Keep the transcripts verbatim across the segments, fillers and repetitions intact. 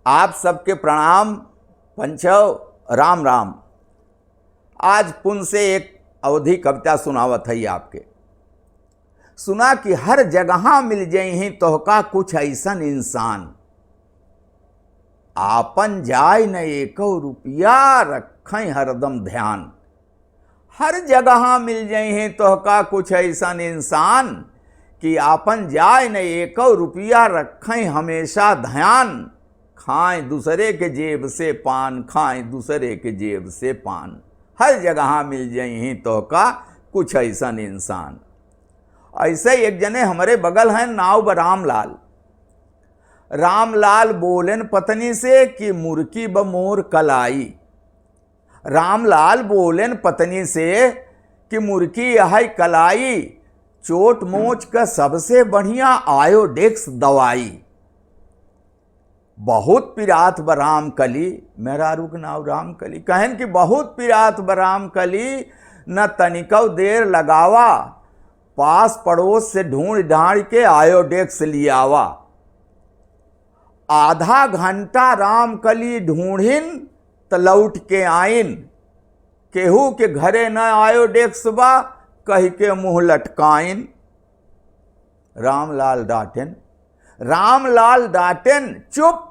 आप सबके प्रणाम, पंचव, राम राम। आज पुन से एक अवधी कविता सुनावत हई आपके। सुना कि हर जगहा मिल जइहीं तोहका कुछ अइसन इंसान, आपन जाय न एकौ रुपया, रखैं हरदम ध्यान। हर जगहा मिल जइहीं तोहका कुछ अइसन इंसान कि आपन जाय न एकौ रुपया, रखैं हमेशा ध्यान। खाएं दूसरे के जेब से पान, खाएं दूसरे के जेब से पान। हर जगहा मिल जइहीं तोहका कुछ अइसन इंसान। अइसे एक जने हमरे बगल हैं, नाव ब रामलाल। रामलाल बोलेन पत्नी से कि मुर्की ब मोर कलाई। रामलाल बोलेन पत्नी से कि मुर्की यहै कलाई, चोट मोच क सबसे बढ़िया आयोडेक्स दवाई। बहुत पिरात ब रामकली, मेहरारू क नाव रामकली, कहेन कि बहुत पिरात ब रामकली, न तनिकौ देर लगावा, पास पड़ोस से ढूंढ ढांढ के आयोडेक्स लियावा। आधा घंटा रामकली ढूंढिन त लौट के आइन, केहू के घरे न आयोडेक्स बा, कहि के मुंह लटकाइन। रामलाल डांटेन, रामलाल डांटेन, चुप,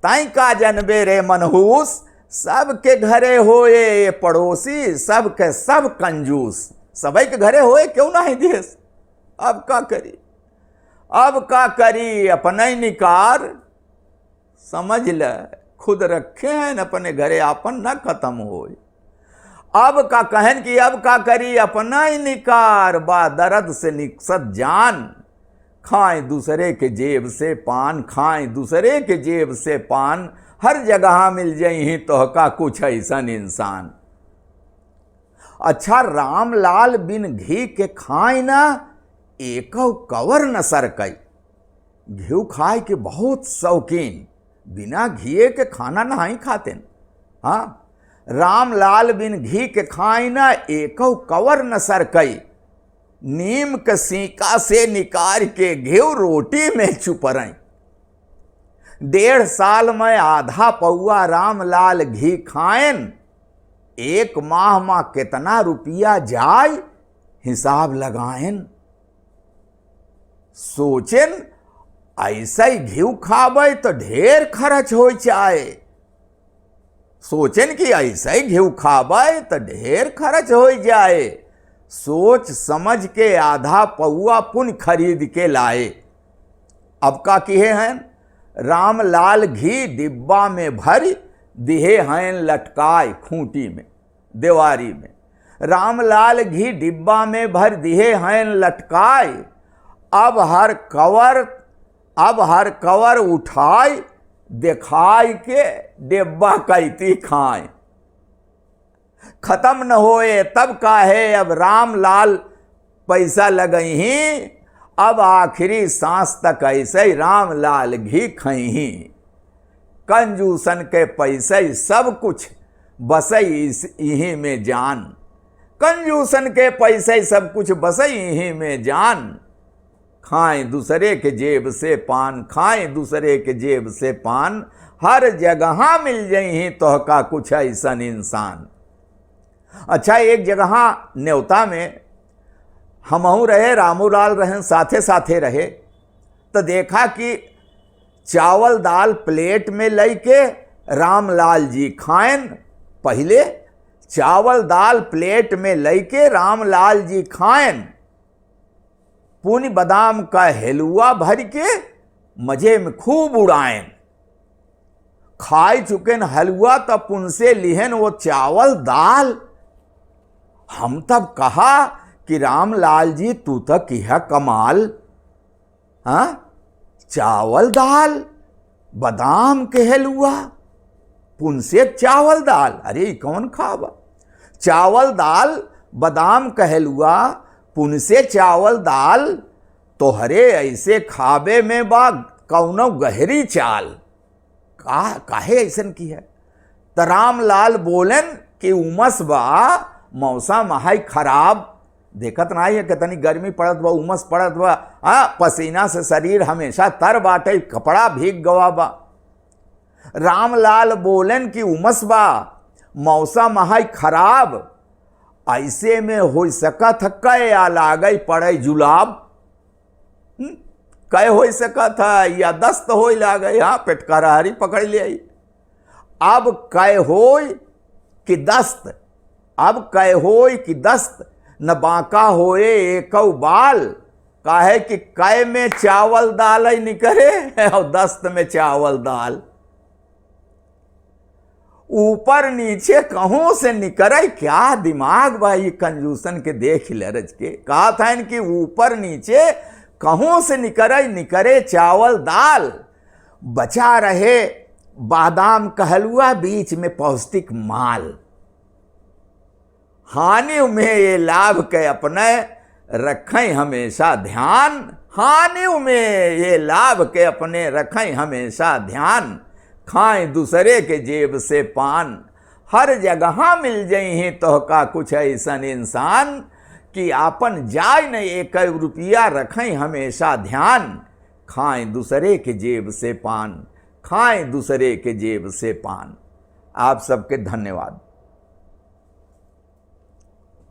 तैं का जनबे रे मनहूस, सबके घरे होए ये पड़ोसी, सबके सब कंजूस। सबई के घरे होए, क्यों नाहीं दिहेस? अब का करी, अब का करी, अपनई निकार। समझ ल, खुद रखे हैं अपने घरे, आपन न खतम होए। अब का कहेन कि अब का करी, अपनई निकार, बा दर्द से निकसत जान। खाएं दूसरे के जेब से पान, खाएं दूसरे के जेब से पान, हर जगहा मिल जइहीं तोहका कुछ अइसन इंसान। अच्छा, रामलाल बिन घी के खाए ना, एकौ कवर न सरकै। घिउ खाए के बहुत शौकीन, बिना घिये के खाना नाहीं खातेन। हाँ, रामलाल बिन घी के खाए ना, एकौ कवर न सरकै। नीम के सीका से निकार के घिउ रोटी में चुपरैं। डेढ़ साल में आधा पौआ रामलाल घी खाएन, एक माह मा केतना रुपया जाय, हिसाब लगाएन। सोचेन, अइसै घिउ खाबै त ढेर खरच होइ जाए। सोचेन कि अइसै घिउ खाबै त ढेर खरच होइ जाए। सोच समझ के आधा पौआ पुन खरीद के लाए। अब का किहे हैं, रामलाल घी डिब्बा में भरि दिहे हैं लटकाए खूंटी में, देवारी में। रामलाल घी डिब्बा में भरि दिहे हैं लटकाए। अब हर कवर, अब हर कवर उठाए, देखाए के डिब्बा कैती खाए। खतम न होए तब काहे अब रामलाल पैसा लगइहीं, अब आखिरी सांस तक अइसै रामलाल घी खइहीं। कंजूसन के पैसै सब कुछ बसै इस, इहीं में जान। कंजूसन के पैसै सब कुछ बसै इहीं में जान। खाएं दूसरे के जेब से पान, खाएं दूसरे के जेब से पान, हर जगहा मिल जइहीं तोहका कुछ अइसन इंसान। अच्छा, एक जगहा नेवता में हमहूँ रहे, रामू लाल रहेन, साथे साथे रहे, त देखा कि चावल दाल प्लेट में लइके रामलाल जी खाएन। पहिले चावल दाल प्लेट में लइके रामलाल जी खाएन। पुन बादाम का हेलुआ भरि के मजे में खूब उड़ाएन। खाइ चुकेन हलुआ त पुन से लिहेन वो चावल दाल। हम तब कहा कि रामलाल जी, तू त किहा कमाल, हाँ? चावल दाल, बादाम के हेलुआ, पुन से चावल दाल, अरे, ई कौन खाबा? चावल दाल, बादाम के हेलुआ, पुन से चावल दाल, तोहरे अइसे खाबे में बा कौनो गहरी चाल। का, काहे अइसन किहे? त रामलाल बोलेन कि उमस बा, मौसम है खराब, देखत नाहीं है कितनी गर्मी पड़त बा, उमस पड़त बा, हाँ, पसीना से शरीर हमेशा तर बाटे, कपड़ा भीग गवा बा। रामलाल बोलेन कि उमस बा, मौसम है खराब, ऐसे में होइ सकत है कै आ लागै पड़ै जुलाब। हम्म? कै होइ सकत है या दस्त होइ लागै, हाँ, पेटकरहरी पकड़ लेई। अब कै होइ कि दस्त, अब कै होइ कि दस्त, न बांका होए एकौ बाल, काहे कि कै में चावल दालै निकरे और दस्त में चावल दाल। ऊपर नीचे कहूँ से निकरे, क्या दिमाग बा ई कंजूसन के, देख ले रज के। कहत हन कि ऊपर नीचे कहूँ से निकरे, निकरे चावल दाल, बचा रहे बादाम कहलुआ, बीच में पौष्टिक माल। हानि में ये लाभ के अपने रखें हमेशा ध्यान, हानि में ये लाभ के अपने रखें हमेशा ध्यान। खाएं दूसरे के जेब से पान, हर जगह मिल जइहीं तोहका कुछ ऐसन इंसान कि आपन जाए न एक रुपया, रखें हमेशा ध्यान। खाएं दूसरे के जेब से पान, खाएं दूसरे के जेब से पान। आप सबके धन्यवाद।